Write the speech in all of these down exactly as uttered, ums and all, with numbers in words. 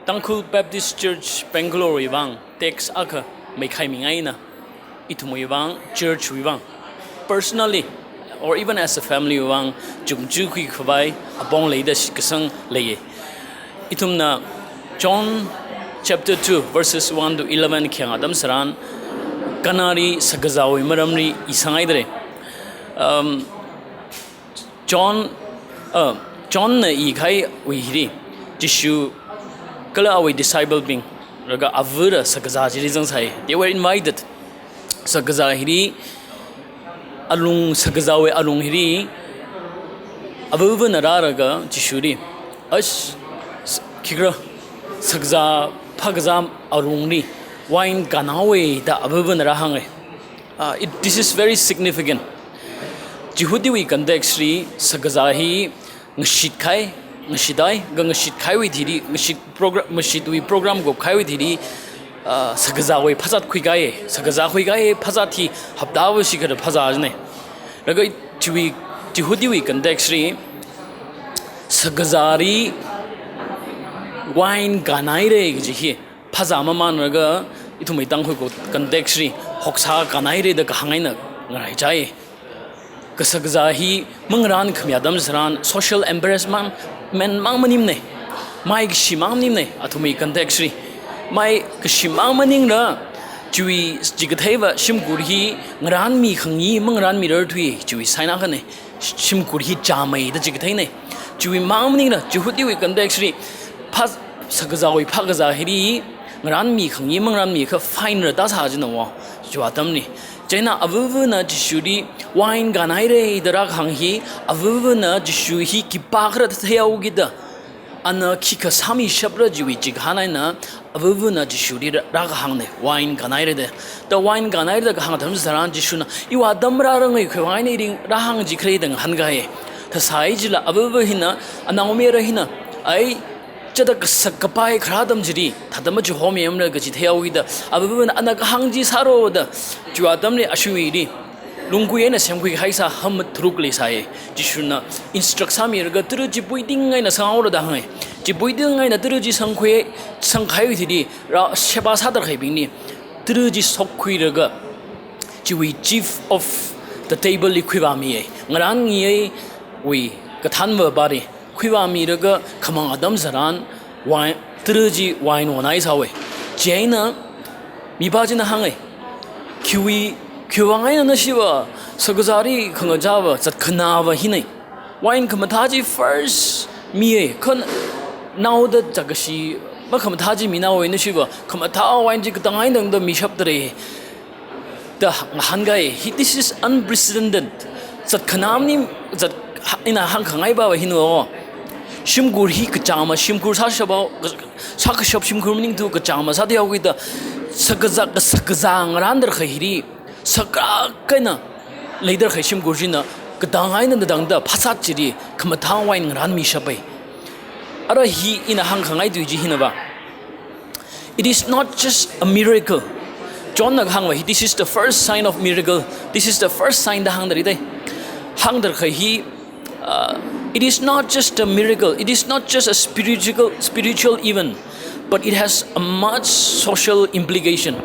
Tangkhul Baptist Church Bangalore wui vang text akha meikhaimi ngaina. Ithumwui vang, church wui vang, personally or even as a family wui vang, chumchukhui khavai apong leida shitkasang leiye. Ithumna John chapter two verses one to eleven khayang atam tharan, Kanali sakazāwui maramli i sāngaidalei. Um, John, uh, John na ikahaiwui hili, Jishu kala awui disciple bing, laga avāda sakazā chili zangsai. They were invited. Sakazā hili, alung, sakazāwui alung hili, avāvana rālaga Jishuli, "Ash, s-, khikhala, sakazā phākazā alungli wine kānhaowe," da avāvana rāhānge. Uh, it, this is very significant. Jihudiwui context li sakazā hi ngashitkahai, ngashitkahai, kha ngashitkahaiwui thili, ngashit program, ngashitwui program kupkahaiwui thili, uh, sakazāwui phazat khuikahai, sakazā khuikahai phazat hi hapta vāshi khada phazā jine. Laga chiwui, Jihudiwui context li sakazāli wine kānhaire kaji hi phazā mamānlaga, ithumwui Tangkhul ko context li hoksā kānhaire da kahāng eina ngaraichai. Kha sakazā hi mangarānkhami atam tharan social embarrassment mang maningmane. Maikashi mang maningmane, athumwui context li. Maikashi mang maningla, chiwui chikatheiva shimkhur hi ngarānmi khangayi mangarānmirar thuiye, chiwui sign akhane. Shimkhur hi chāmei da chikatheine. Chiwui mang maningla, Jihudiwui context li, phā, sakazāwui phākazā hili ngarānmi khangayi mangarānmi kha fine rāda sā jina wo, chiwui atamli. Chieina avāvana Jishuli wine kānhaire da rākahāng hi, avāvana Jishu hi khipākhala theihaokida, ana khikha sāmishapra chiwui chikahān eina, avāvana Jishuli rā, rākahāngne, wine kānhaire da. Da wine kānhaire da kahāng atam tharan Jishuna, "Iwui atam rārangei, khiwui vang eina ili rāhāng chi khala," da ngahānkahai. Thāsai chila avāva hina, anaomayara hina, "Ai, chithāda kasak kapai kharā atam chili thāda machihomimara kaji theihaokida, avāvana ana kahāng chi sāro," da, chiwui atamli ashuili lunggui eina semkhuikahai sā hamatharuk leisai. Jishuna instruct sāmilaga, "Tara chi puiting eina sanghaora," da hānge. Chi puiting eina tara chi sangkhui, sangkahaiwui thili, rā sheba sāda khalei bingli tara chi shokkhuilaga, chiwui chief of the table li khuivāmiye. Ngarānngaiwui kathānva pali khuivāmilaga khamang atam tharan wine, tara chi wine onhaisāwe. Chieina mipā china hānge, "Khiwui, khiwui vang eina nashiva sakazāli khangachāva, zatkhanāva hine. Wine khamathā chi first miye, kha naoda chākashi makhamathā chi mihaowe, nashiva khamathā wine chi katang eina tangda mishaptare," da ngahānkai. Hi, this is unprecedented. Zatkhanā maning, zat, ha, ina hāngkhangai pava hina wo. Shimkhur hi kachāma shimkhur sāshaphaowa, sākashap shimkhur maningthu kachāma sāda haokida, sakazā, kasakazā ngarānda khalei hili, sakra kaina leida khalei shimkhur china katang eina tangda phazat chili khamathā wine ngarānmishape. Ara hi ina hāngkhangai tui chi hina va. It is not just a miracle. John na kahāngva hi, "This is the first sign of miracle. This is the first sign," da hāngda leidalei. Hāngda khalei hi, uh, it is not just a miracle. It is not just a spiritual, spiritual event, but it has a much social implication.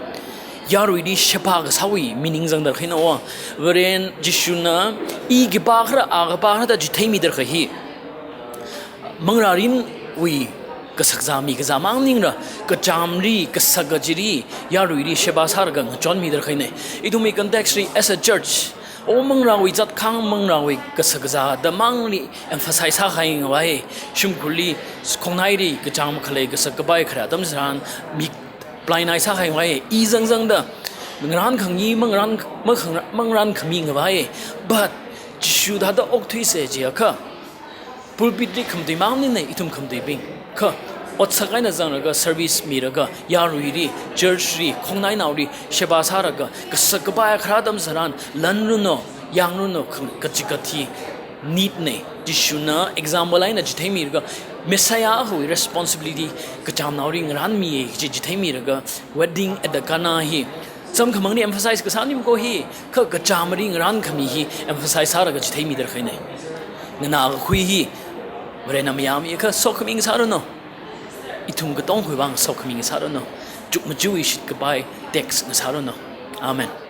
Yaruili sheba kasāwui meaning zangda khalei na wo. Varen Jishuna i khipākhala, a khipākhala da chitheimida khalei hi, manglārinwui kasakzā mikazā mang maningla, kachāmli, kasaka chili, yaruili sheba sālaga ngachonmida khaleine. Ithumwui context li as a church, o manglāwui zatkhang, manglāwui kasakzā da mangli emphasize sākahai ngavai. Shimkhurli, khongnaili kachām khalei, kasak kapai khalei atam tharan, mik blind eye sākahai ngavai. I zangzangda, ngarānkhangayi, mangarān, makhang, mangarānkhami ngavai. But Jishu thāda okthuise jiakha, pulpit li khamatui mang maningmane, ithum khamatuibing. Kha otsak eina zanglaga, service milaga, yaruili, church li, khongnainaoli sheba sālaga, kasak kapai khalei atam tharan, lanranu, yangranu, khang, kachikathā need ne. Jishuna example eina chitheimilaga, Messiah akhawui responsibility kachāmnaoli ngarānmiye kaji chitheimilaga, wedding at the Cana hi, zam khamangli emphasize kasā maningmana ko hi, kha kachāmli ngarānkhami hi emphasize sālaga chitheimida khaleine. Nganākakhui hi, Varena mayāmiakha sokhami ngasāranu. ithum katonga khuivang sokhami ngasāranu. Chukmajawui shitkapai text ngasāranu. Amen.